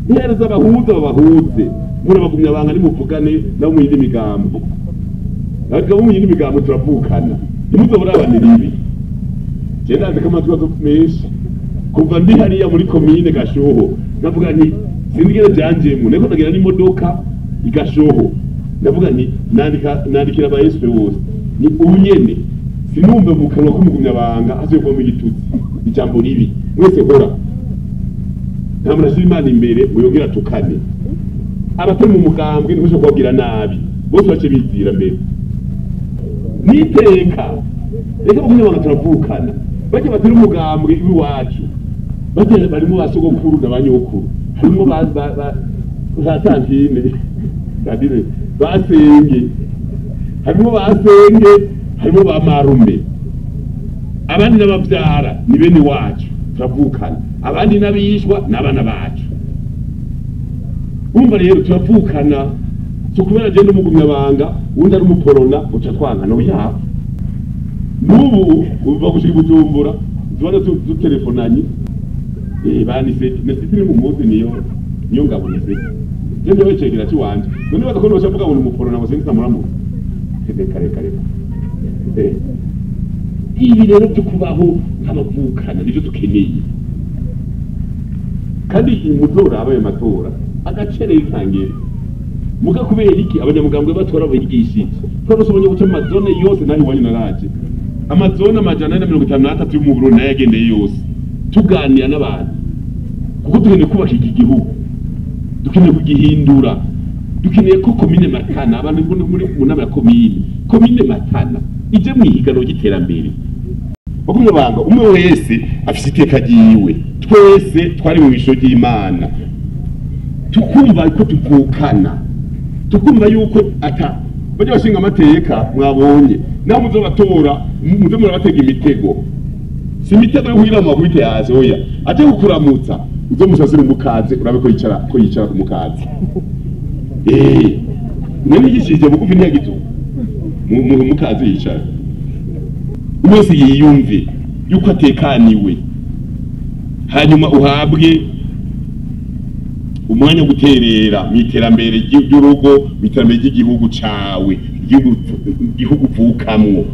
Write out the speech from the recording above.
Nhereza abahuza babahuze murabagumya banga nimuvugane nabo mu yindi migambo abagabo mu yindi migambo turavukana ntimuzoburabanira ibi. Je ndazi ko amatwi menshi kuva ndi hariya muri komine Gashoho ndavuga nti sinigeze byanjemwe niko ndagira n'imodoka igashoho ndavuga nti nandikira aba SP bose ni ubunyene sinumve mu kanwa k'umugumya banga azovamo igitutsi ijambo ribi mwese hora nta muntu ashyira Imana imbere ngo yongere atukane. Abatari mu mugambwe ntibashobora kubabwira nabi bose bace bizira mbere niteka reka bagumye banga turavukana bajya batari umugambwe iwacu bajya barimo ba sogokuru na ba nyokuru harimo ba tantine tantine basenge harimo basenge harimo ba marume abandi n'abavyara ni bene wacu turavukana abandi n'abishwa n'abana bacu. Urumva rero turavukana so kubera je n'umugumya banga undi ari umuporona uca twankana oya. N'ubu uva gushika Bujumbura tubona dutelefonanye baniseti nesiti ni mu munsi niyo ngabo neseti je ndio wecegera ciwanje none baza ko nosha mvuga ngo umuporona ngo sinzi muramuka reka reka reka. Ibi rero byo kubaho nk'abavukana nivyo dukeneye kandi imuzora abaye matora agacereye itangere muga kubera iki abanyamugambwe batora bigishije twarosomye guca amazone yose naho iwanyu naraje amazone 453 yo mu Burundi nayo yagendeye yose tuganira n'abantu kuko dukeneye kubaka iki gihugu dukeneye kugihindura dukeneye ko komine Matana abantu muri mu nama ya komine Matana ije mu ihiganwa ry'iterambere. Bagumye banga umwe wese afise iteka ryiwe twese twari mu bisho ry'Imana tukumva ko tuvukana tukumva yuko ata bajya bashinga amateka mwabonye naho muzobatora muze murabatega imitego si imitego yo kugira ngo bakubite hasi oya aje kukuramutsa uzomusasira umukaze urabe ko yicara ku mukaze none yigishije bugufi ntiyagitu mu mukaze yicara wese yiyumve yuko atekaniwe hanyuma uhabwe umwanya wo guterera mu iterambere ry'urugo mu iterambere ry'igihugu cawe igihugu uvukamwo.